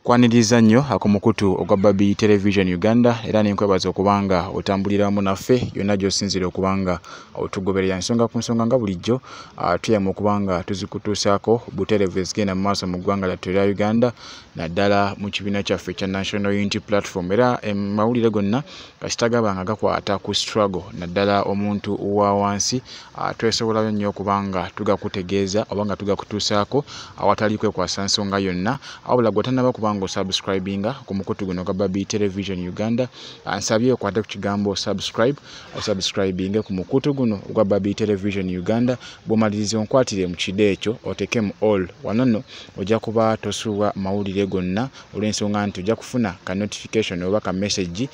Nkwaniriza nnyo ku mukutu ogwa Babi Television Uganda, era nenkwebaza okubanga otambulira wamu naffe yonna gy'osinziira okubanga otugoberera nsonga ku nsonga. Nga bulijjo tuyama okubanga tuzikutuusaako butereevu ezigenda mu maaso mu ggwanga lyattu erya Uganda, naddala mu kibiina kyaffe ekya National Unity Platform. Era amawulire gonna kasita gaba nga gakwata ku struggle, naddala omuntu wa wansi, twesobolayo nnyo okubanga tugakutegeeza oba nga tugakutuusaako awatali kwekwasa nsonga yonna. Wabula gwe otannaba kubanga osubscribinga ku mukutu guno gwa Babi Television Uganda, nsabye okwate ku kigambo "subscribe", osubscribinge ku mukutu guno ogwa Babi Television Uganda. Bw'omaliriza onkwatire mu kide ekyo oteeke mu "all". Wano nno ojja kuba tosuubwa mawulire gonna, olw'ensonga nti ojja kufuna ka notification oba ka message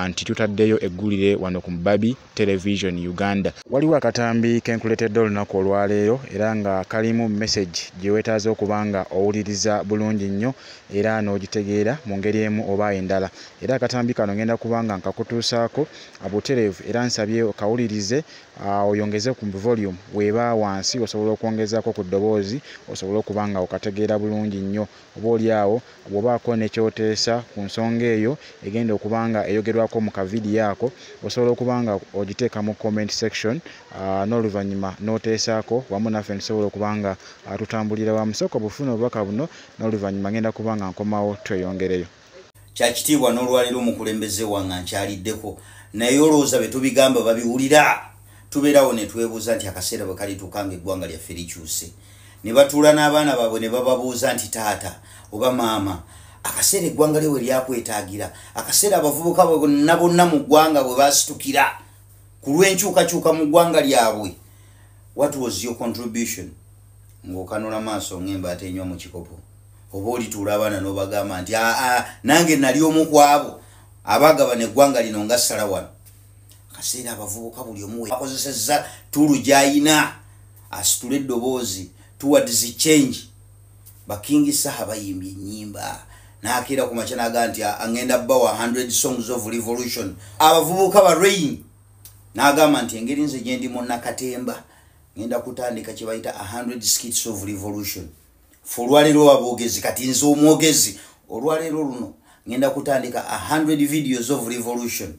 nti tutaddeyo eggulire wano ku Babi Television Uganda. Waliwo akatambi kenkuleetedde olunaku olwaleero, era nga kalimu message gye weetaaza okuba nga owuliriza bulungi nnyo era n'ogitegeera mu ngeri emu oba endala. Era akatambi kano ngenda kuba nga nkakutuusaako butereevu, era nsabye okawulirize, oyongeze ku volume weeba wansi, osobola okwongezaako ku ddoboozi osobole okuba nga okategeera bulungi nnyo. Oba oli awo bw'obaako ne ky'oteesa ku nsonga eyo egenda okuba nga eyogerwako mu kavidiyo ako, osobola okuba nga ogiteeka mu comment section, n'oluvannyuma n'oteesaako wamu naffe ntusobola okuba nga tutambulira wamu. Sooka obufuna obubaka buno, n'oluvannyuma ngenda kuba nga nkomawo tweyongereyo. Kyakitiibwa n'olwaleero omukulembeze wange nkyaliddeko, naye olowooza bye tubigamba babiwulira? Tubeerawo ne twebuuza nti akaseera bwe kalituuka nga eggwanga lyaffe likyuse, ne batuula n'abaana baabwe ne bababuuza nti, "Taata oba maama, akaseera eggwanga lyo we lyakwetaagira, akaseera abavubuka bonna bonna mu ggwanga bwe basitukira ku lw'enkyukakyuka mu ggwanga lyabwe, what was your contribution?" Ng'okanula maaso ng'embaata enywa mu kikopo. Oba olituula abaana n'obagamba nti, "Aa, nange nali omu ku abo abagabana eggwanga lino nga ssala wano." Akaseera abavubuka buli omu akozesezza tool gy'ayina asitule eddoboozi towards change. Ba King Saha bayimbye ennyimba, n'akeera ku makya n'agaa nti angenda bbawa 100 songs of revolution. Abavubuka ba Rain n'agamba nti engeri nze gye ndi munnakatemba, ngenda kutandika kye bayita 100 skits of revolution. Fe olwaleero aboogezi, kati nze omwogezi olwaleero luno ngenda kutandika 100 videos of revolution.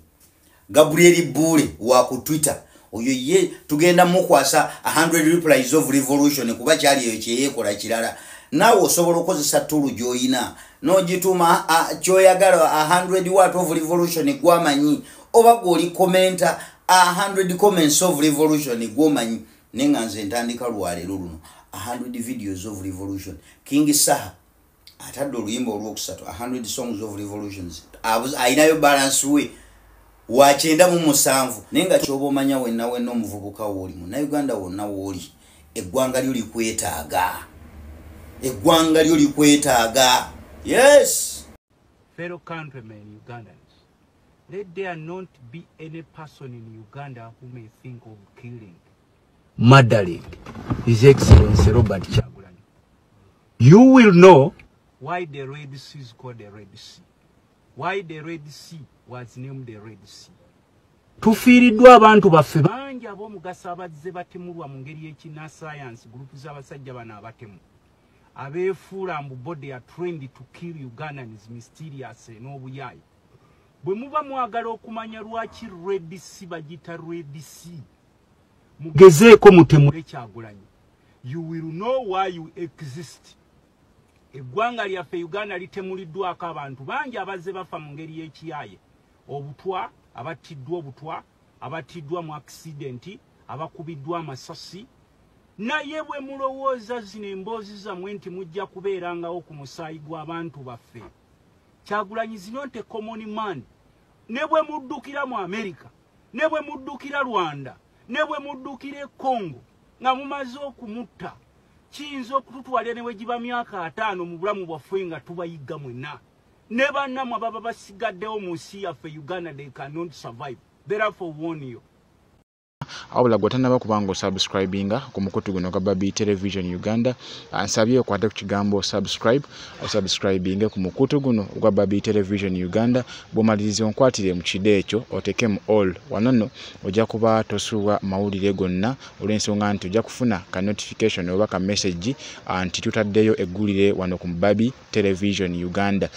Gabriel Bule wa ku Twitter oyo ye tugenda mukwasa 100 replies of revolution, kuba kyali eyo kyeyekola kirala. Naawe osobola okukozesa tool gy'oyina n'ogituma kyoyagala, 100 what of revolution, gwamanyi, oba gwoli commenter 100 comments of revolution, gwomanyi. Naye nga nze ntandika lwaleero luno 100 videos of revolution. King Saha atadde oluyimba olwokusatu, 100 songs of revolutions, ayinayo balance we wa 97. Naye nga kyoba omanya, wenna wenna omuvubuka wooli, Munnauganda wonna wooli, eggwanga lyo likwetaaga, eggwanga lyo likwetaaga. Yes. Fellow countrymen, Ugandans, let there not be any person in Uganda who may think of killing, murdering His Excellency Robert Kyagulanyi. You will know why the Red Sea is called the Red Sea, why the Red Sea was named the Red Sea. Tufiiriddwa abantu baffe bangi ab'omugaso abazze batemulwa mu ngeri y'ekinnasayansi. Gurupu z'abasajja bano abatemu abeefuula mbu body are trained to kill Ugandans mysterious n'obuyaayi. Bwe muba mwagala okumanya lwaki Red Sea bagita Red Sea, mugezeeko mutemule Kyagulanyi. You will know why you exist. Eggwanga lyaffe Uganda litemuliddwako abantu bangi abazze bafa mu ngeri y'ekiyaaye, obutwa, abattiddwa obutwa, abattiddwa mu accident, abakubiddwa amasasi. Naye bwe mulowooza zino emboozi zammwe nti mujja kubeerangawo ku musaayi gw'abantu baffe, Kyagulanyi is not a common man. Ne bwe muddukira mu America, ne bwe muddukira Rwanda, ne bwe muddukira e Congo nga mumaze okumutta, kiyinza okututwalira ne bwe giba myaka 50 mu bulamu bwaffe nga tubayigga mwenna ne bannammwe ababa basigaddewo mu nsi yaffe Uganda. They cannot survive. Therefore warn you. Wabula gwe otannaba kubanga osubscribinga ku mukutu guno gwa Babi Television Uganda, nsabye okwate ku kigambo "subscribe", osubscribinge ku mukutu guno ogwa Babi Television Uganda. Bw'omaliriza onkwatire mu kide ekyo oteeke mu "all". Wano nno ojja kuba tosuubwa mawulire gonna, olw'ensonga nti ojja kufuna ka notification oba ka message nti tutaddeyo eggulire wano ku Babi Television Uganda.